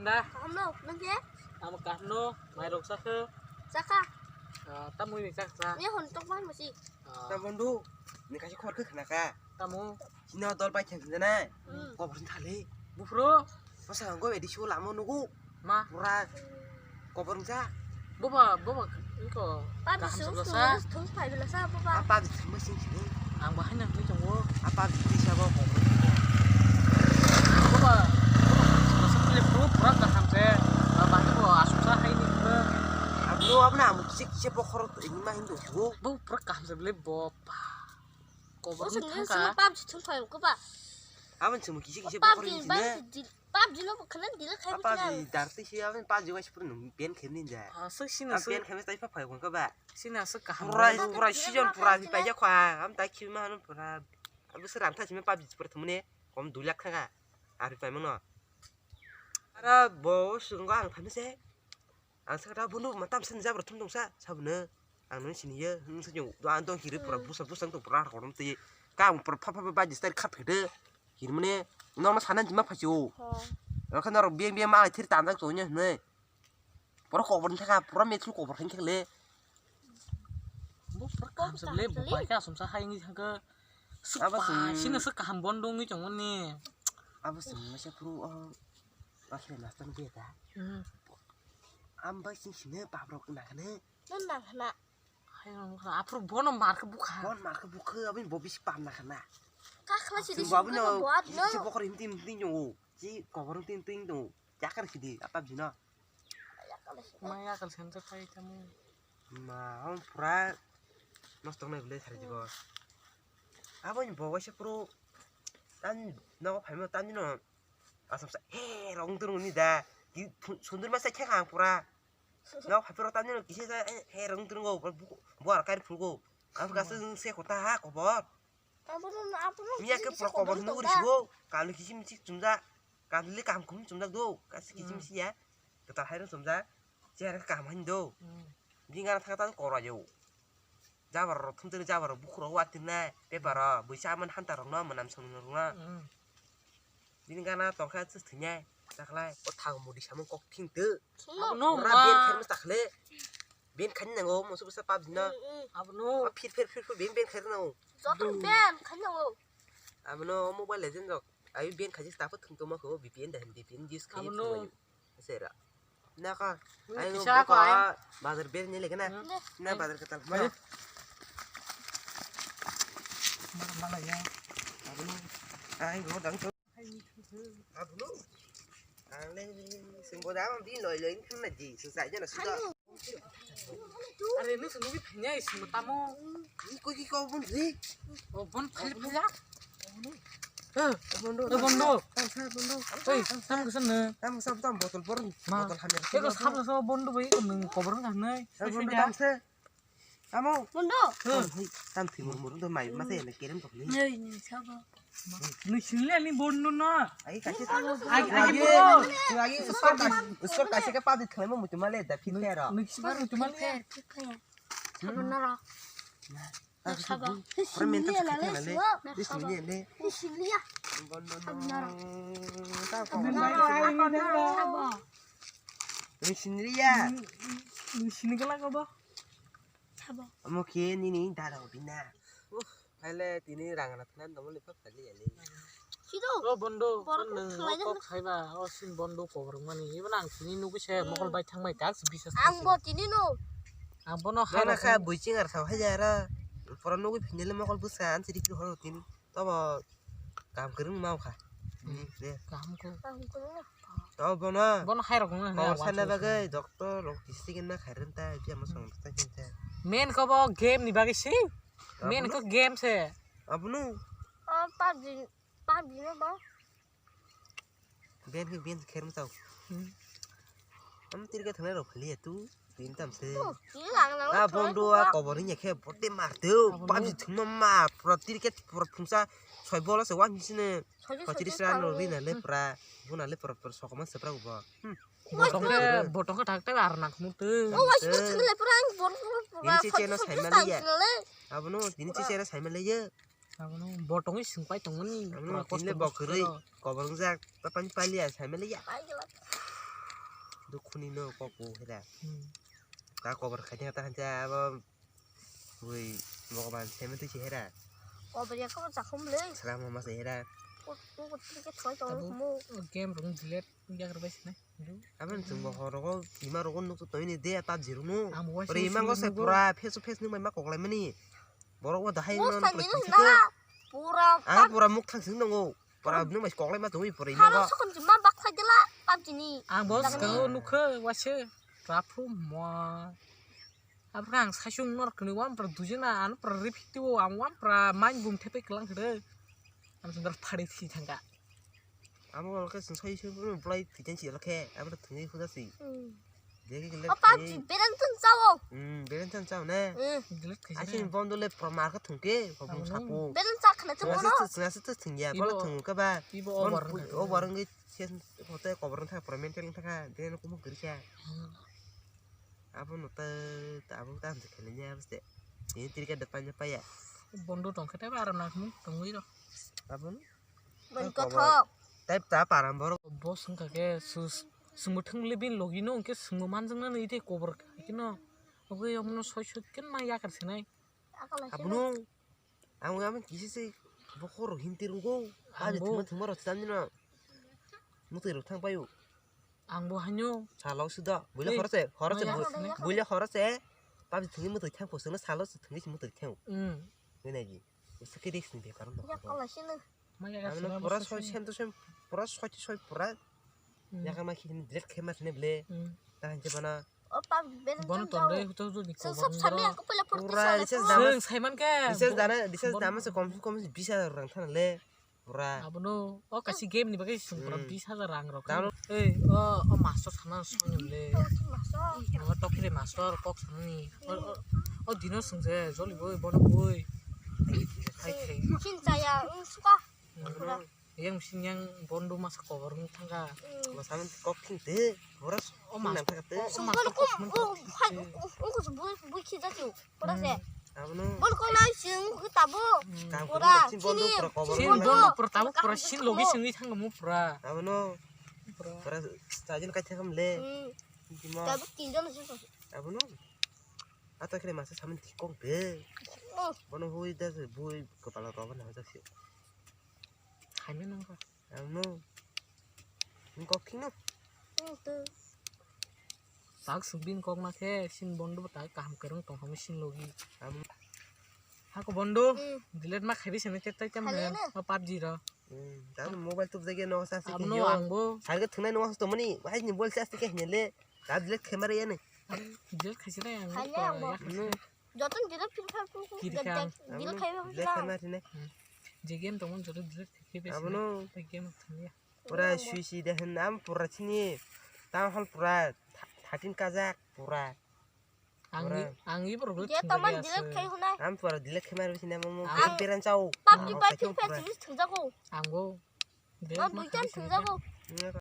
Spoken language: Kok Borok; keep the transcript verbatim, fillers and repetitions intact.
Da. Kaham no, nang khe? Amo kaham no, mai rok sa khe. Sa kha. Ah, tamo ni sa kha. Ni hon tok bai masi. Ah. Ta bondu, ni kaisa khor khe khna kha. Tamo? Sino dol bai thang khe na. Hmm. Kobor thale. Bufro. Masa go edi shu lamo nugu. Ma. Pura kobor ja. Boba, boba, iko. Pabji kaham sung sa sung sa. Thung phai bila sa boba. Apa di thang sing sini. Ang bahai nang tui tongo. Apa di sa bo kobor. Boba, boba, sa pele pro pura kaham se. Bahai bo asuk sa hai ni. Ablo abna amu kise kise bokhorok ini ma hindu. Bo pura kaham se bele boba. Kobor thang ka. Pabji thung phai ko ba. Abon sung kise kise bokhorok ini. Pabji no khana dile khai. Pabji darti si abon pabji wai pura nung pen khe ni ja. Ah, sik sini sik. Pen khe tai phai ko ba. Sini asuk kaham. Pura pura season pura bi pai ja kha. Am tai khi ma pura. Am sir am thasi me pabji pura thumne. Kom dui lakh thang ka. Ari pai mano. Ara bo sung ang thani se. Ang sakha ta bunu matam san jabra thum dong sa, sabno. Ang nung sini ye, nung sa jung, do ang dong hiri pura busa busa tong pura korom te. Ka ang pura pha pha pha ba jistar kha phede. Hiri mane, nong ma sanan jima phachu. Nong kha norok biang biang ma thir tan jak to nya ne. Pura kobor thaka, pura methu kobor khan khele. Bo pura kaham se le, bo bai ka sum sa hai ngi thang ka. Abo sing sini se kaham bon dong ngi chong ni. Abo sing ma se pru o. Bakhe master be ta. Am bai sing sini pap rok na khane. Nang khana. Hai nang khana. Aphuru bono mar khe bukha. Bon mar khe bukha, abin bo bisi pam na khana. Kakhla sidi sing khe bo buat no. Si bokor himti himti nyo. Si kobor himti himti nyo. Jakar sidi, apa bino. Ma yakal sen se khai tamu. Ma, om pura nosto nai bile thari jibo. Abo ni bo waisa puro tan no phaimo tan no. Asam sa he rong turung ni da. Ki sundur ma sa khe khang pura. No phaipro tan no kise sa he rong turung go. Bo ar kai phul go. Am ka se kota ha kobor. Miya khe pura kobor hwnwi uri sigo, kami kichim kichim chumjak, kami le kaham khum chumjak do, kasi kichim si ya, kwtal hai rw chumjak, chehara khe kaham hai do. Bini gana thangka tang kora yo. Jabar rok thumtani jabar rok bukhuk rok watirnai, paper rok, buisa amani hanta rok no, mwnam samung rok no. Bini gana tongkha se thwinai, takhlai, o thago mudi samung kok thing tw. Abo no ora ma. Ben khairma takhle. Ben khaini nango, moso bwsa pabji no. Abo no. Phir phir phir phir ben ben khairma nango. Joto ben khaini nango. Abo no Mobile Legend rok. Ai ben khaji staff thung tongma kho V P N da V P N use khaji thung. Sera. Na ka. Ai no kisa ko ai. Bazar ber ni leke na. Na bazar katal. Mana? Mana ya. Abo no. Ai no dang. Abunu. Ang le sing boda ang di loi loi thang na di sing sai jana suda. Are no sunu bi phanya sing tamo. Ni ko ki ko bun ri. O bon phali phaya. Eh, bondo. Eh, bondo. Tam sa bondo. Oi, tam kesan ne. Tam sa tam botol bor. Ma. Botol hamil. Ke ko sab so bondo bai ko nung kobor nang nai. Eh, bondo tam sa. Amo. Bondo. Tam thwi mur mur do mai ma se ne kerem tok ni. Nei ni sabo. Nui sinle ani bondo na. Ai ka se. Ai ai bondo. Ai ai uskor ka uskor ka se ka pa di thlai mo mutu male da phit khe ro. Nui sima mutu male. Sabo na ro. Sabo. Pura mental sakit na le. Dis ni le. Bondo. Sabo na ro. Ta ko. Sabo. Nui sinriya. Nui sini kala ko ba. Omo khe nini dada bina. Haile tini rang rang thangna dongmani kok khali ya le. Sido. O bondo, borok nwng khlai o kok khaiba, o sin bondo koborok mani. Ibo nang tini nugwi se mokol bai thangbai tak se bisas. Ang bo tini no. Ang bono hai kha buiching ar thau hai jara. Pura nugwi phinile mokol bwsa an siri horo tini. Tobo kaham kwrwng ma wngkha. Hmm. Kaham khe. Kaham kwrwng. Tobo bono. Bono hai rok wngkha. Kobor sana bagwi doctor rok kisi khe na khairwng ta, biya ma song ta khe ta. Men ko bo game ni bagwi si. Men ko game se. Abunu. O pabji, pabji no bo. Ben khe ben kher mtau. Hmm. Am tirke thangna rok khali tu tin tam se. Ah bondo a kobor ni khe bote mar teu. Pabji thumma ma pro tirke pro phungsa soi bola se wan sine. Pachiri sra no rina le pra. Buna le pro pro sokoma se pra ubo. Botong ke botong ke thak thak ar nak mutu. O wai sine thang le pra ang botong pro. Ini cece no sai mali ya. Abono ini cece no sai mali ya. Abono botongwi singpai tongmani. Abono kinle bokhorwi kobor wngjak, ta pani paliya, saimaliya. Pai gela. Dukhuni no kok bo hera. Hmm. Ta kobar khaina ta hancha abo. Ui, Bhagwan, seme twi se hera. Kobar ya kobar chakhum le. Sramo ma se hera. Ko, ko, ko, tike thoi to mo. Game rung delete ya gar bai sene. Abang chwng bo horogo ima rogo nuk to toini de PUBG rung no. Ore ima go se pura face to face nuk mai ma koklai mani. Borok bo dahai no. Pura. Ah, pura muk thang sing nongo. Pura nung mai koklai ma tongwi pura ima. Haro sokon jima bak khai dela PUBG ni. Ang bo skang nukha wase. Raphru mo. Abra ang saichung nor kni wan pra dujena an pra repeat o ang wan pra main gum thepe klang khre. Ang sundar phari thi thangka. Amo ke sung sai sung pura play thi chen chi lakhe abra thungwi khuda si. Hmm. Degi gele. O PUBG beren tun chao. Hmm, beren tun chao ne. Hmm. Delete khai. Asin bondo le pro mar ka thungke ko bung sapo. Beren cha khna tu bono. Sung asa tu thungya bolo thungka ba. Over ngi chen hote kobar thang pro mental thang ka den ko mo kri cha. Hmm. Abo no ta, ta abo ta hamsa khailaiya abo se. Ini tirika da panya paya. Bondo tongkhe tei aro nangkhe tongwi rw. Abo no. Boni kothok. Tei ta param borok. Bo swngkha khe sus, swngbo thwngmili bini logi no hwnkhe swngbo manjaknani tei kobor khaikhe no. Obo yokno soi soi khe ma yakar sinai. Abono ang amo kisi se bokhoro hinti rungo. Ani thuma thuma rok chamni no. Mutwi rok thang paio. Ang bo hanyo. Salo sudo. Buile khoro se, khoro se, buile khoro se. Pabi thungni mutwi thang po sungno salo se thungni mutwi thang. Hmm. Nai ji. Usa ke risk ni bepar no. Pura soi sem to sem, pura soi soi pura. Yakar ma khini delete khe ma thne ble. Ta hanche bana. O pa beren bono ton re huto huto ni ko. Sab sami ang ko pela pura. Pura recharge dama. Seng saiman ka. Recharge dana, recharge dama se kom kom bis hajar rang thana le. Pura. Abono o kasi game ni bagwi sung pura bis hajar rang rok. Ei o o master sana song le. Master. Ang tokire master kok sanani. O dino sung je joli boi bono boi. Hai hai. Chin chaya ung suka. Pura. Yang sing yang bondo masa cover wng thangka. Masa kok thing te, boras o mas nang thangka te. Sumber kum, o hai, o kus bui bui khija chu, pura se. Abono. Bol ko nai sing ko tabo. Pura sing bondo pura cover. Sing bondo pura tabo pura sing logi sing ni thangka mu pura. Abono. Pura. Pura sajin kai thangka mle. Tabo tin jon se. Abono. Ata kre masa samin thikong te. Bono hui da se bui kepala roba na hojak se. Khaimai nangkha. Ang no. Ni kok khino. Ang to. Tak sung bin kok na khe sin bondo bo tak kaham kereng tong hami sin logi. Ang. Hako bondo. Hmm. Delete ma khairi sene chat tai tam. Khairi na. Ma PUBG ro. Hmm. Tamo mobile tup jage no sa se. Abno ang bo. Harga thunai no sa to mani. Wahai ni bol sa se ke hne le. Ka delete khe mare ya ne. Delete khaisi na ang. Khairi ang bo. Hmm. Joto ni delete Free Fire ko. Kiri kang. Delete khai ba. Delete khai mare ne. Hmm. Je game tongmon joto delete khai. Abono. Game thangya. Pura sui sui de hin am pura chini. Town hall pura thirteen kajak pura. Ang i, ang i borok le thung jak se. Am pura delete khai mar bisi na mo mo beran chao. PUBG bai Free Fire sini thung jago. Ang bo. Ang duitan thung jago.